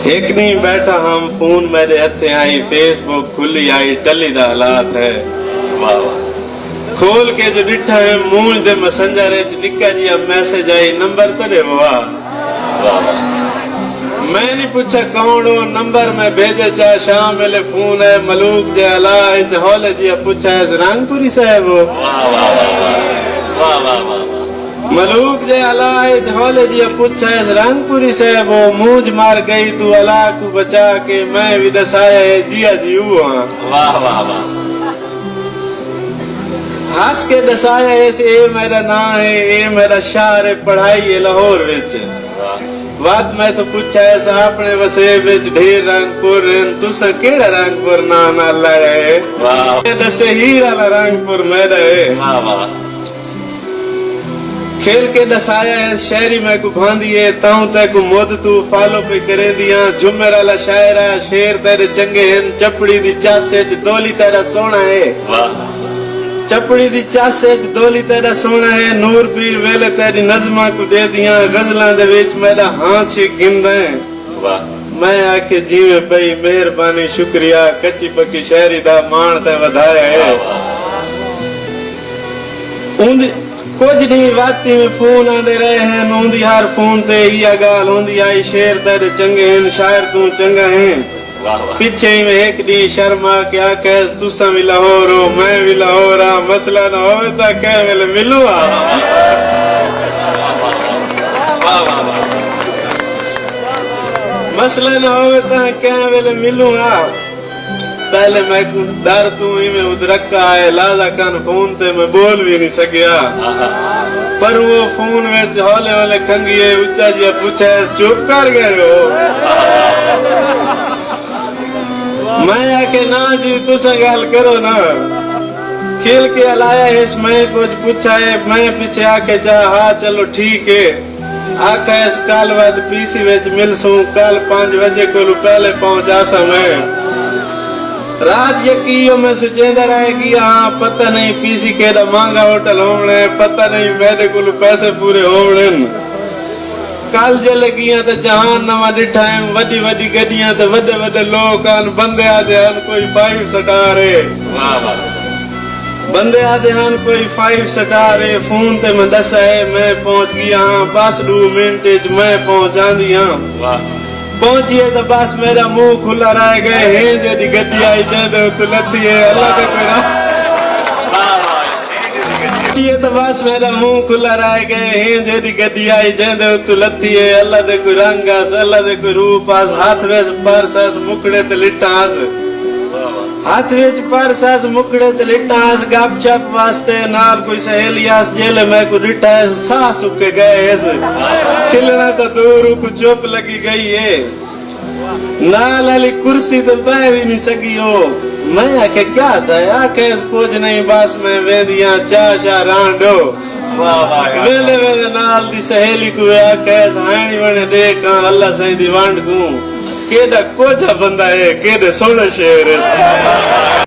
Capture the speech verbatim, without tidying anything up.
ہک ݙینہہ بیٹھا ہم، فون میݙے ہتھیں آئی، فیس بک کھلی آئی، ٹلی دا حالات ہے۔ واہ واہ۔ کھول کے جو ݙٹھا ہے، مونجھ دے مسنجر اچ نکا جیا میسج آئی، نمبر تیݙے ہوا؟ واہ واہ۔ میں نہیں پوچھا کون ہو، نمبر میں بھیجے چا، شام ویلے فون ہے، ملوک دے الا اچ ہولے جیا پوچھا ہے، رنگ پوری صاحب ہو؟ واہ واہ واہ واہ۔ واہ واہ واہ واہ۔ ملوک دے الا اچ ہولے جیا پوچھا ہے، رنگ پوری صاحب ہو؟ مونجھ مار گئی تو الا کو بچا کے، میں وی ݙسایا ہے، جیا جی او ہاں۔ واہ واہ واہ۔ ہس کے ݙسایا ہے، اے میݙا ناں ہے، اے میݙا شہر ہے، پڑھائی ہے لاہور وچ۔ واہ۔ وت میں تو پوچھا ہے، سا اپݨے وسیب وچ ڈھیر رنگ پور ہن، تساں کیڑھا رنگ پور ناں نال لایا ہے؟ واہ۔ میں ݙسے، ہیر والا رنگ پور میݙا ہے۔ واہ واہ۔ کھل کے ݙسایا ہے، شاعری میکوں بھاندی ہے، تاؤں تیکوں مد توں فالو پئی کریندی ہاں۔ جھمر والا شاعر آ، شعر تیݙے چنڳے ہن، چپڑی دی چس اچ دولی تیݙا سوہݨا ہے۔ واہ۔ چپڑی دی چس اچ دولی تیݙا سوہݨا ہے، نور پیر ویلے تیݙی نظماں کوں ݙیہدیاں، غزلاں دے وچ میݙا ہاں چھک گھندا ہے۔ واہ۔ میں آکھے، جیویں پئی، مہربانی، شکریہ، کچی پکی شاعری دا ماݨ تیں ودھایا ہے۔ واہ واہ۔ اوندی کجھ ݙینہہ وت ایویں فون آندے رہے ہن، اوندی ہر فون تے ایہا ڳالھ ہوندی ہئی، شعر تیݙے چنڳے ہن، شاعر توں چنڳا ہیں۔ واہ واہ۔ پچھے ایویں ہک ݙینہہ شرما کے آکھیس، تساں وی لاہور ہو، میں وی لاہور ہاں، مسئلہ نہ ہووے تاں کہیں ویلے ملوں ہا۔ واہ واہ واہ۔ مسئلہ نہ ہووے تاں کہیں ویلے ملوں ہا۔ پہلے میکوں ݙر توں ایویں ادرکا آئے، لہذا کن فون تے میں ٻول وی نی سڳیا۔ پر او فون وچ ہولے ہولے کھنگیے، اچا جیا پچھیس، چپ کر ڳئے ہو؟ میں آکھے، نہ جی، تساں ڳالھ کرو نا۔ کھل کے الایا ہس، میں کجھ پچھا ہے، میں پچھے آکھے، جا، ہا، چلو ٹھیک ہے۔ آکھیس، کل وت پی سی وچ ملسوں، کل پنج وڄے کولوں پہلے پہنچ آساں میں۔ رات یکی ایہو میں سوچیندا رہ ڳیا ہاں، پتہ نہیں پی سی کیݙا مہانگا ہوٹل ہووݨے، پتہ نہیں میݙے کولوں پیسے پورے ہووݨن۔ کل جیلے ڳیاں تے جہان نواں ݙٹھا ہے، وݙی وݙی گݙیاں تے وݙے وݙے لوک ہن، بندے آہدے ہن کوئی فائیو سٹار ہے۔ واہ واہ۔ بندے آہدے ہن کوئی فائیو سٹار ہے، فون تے میں ݙسا ہے، میں پہنچ ڳیا ہاں، بس ݙو منٹ اچ میں پہنچ آندی ہاں۔ واہ۔ پہنچیے تاں بس میݙا منہ کھلا رہ ڳئے، ہیں جیݙی گݙی آئی جیندے اتوں لتھی ہے، اللہ دے کوئی رنگ۔ واہ واہ۔ پہنچیے تاں بس میݙا منہ کھلا رہ ڳئے، ہیں جیݙی گݙی آئی جیندے اتوں لتھی ہے، اللہ دے کوئی رنگ اس، اللہ دے کوئی روپ اس، ہتھ وچ پرس اس، مکھڑے تے لٹاں اس۔ واہ واہ۔ ہتھ وچ پرس اس، مکھڑے تے لٹاں اس، گپ شپ واسطے نال کوئی سہیلی اس، جیلے میکوں ݙٹھا ہے، ساہ سکے ڳئے ہس۔ کھلݨا تاں دور، اوکوں چپ لڳی ڳئی ہے۔ نال آلی کرسی تے ٻہہ وی نی سڳی او۔ میں آکھیا، کیا تھئے؟ آکھیس، کجھ نہیں، بس میں ویندی ہاں، چاہ شاہ رہݨ ݙو۔ واہ واہ واہ۔ ویندے ویندے نال دی سہیلی کوں آکھیس، ہائنی وݨے ݙیکھ ہاں اللہ سئیں دی ونڈ کوں۔ کیݙا کوجھا بندہ ہے، کیݙے سوہݨے شعر ہے۔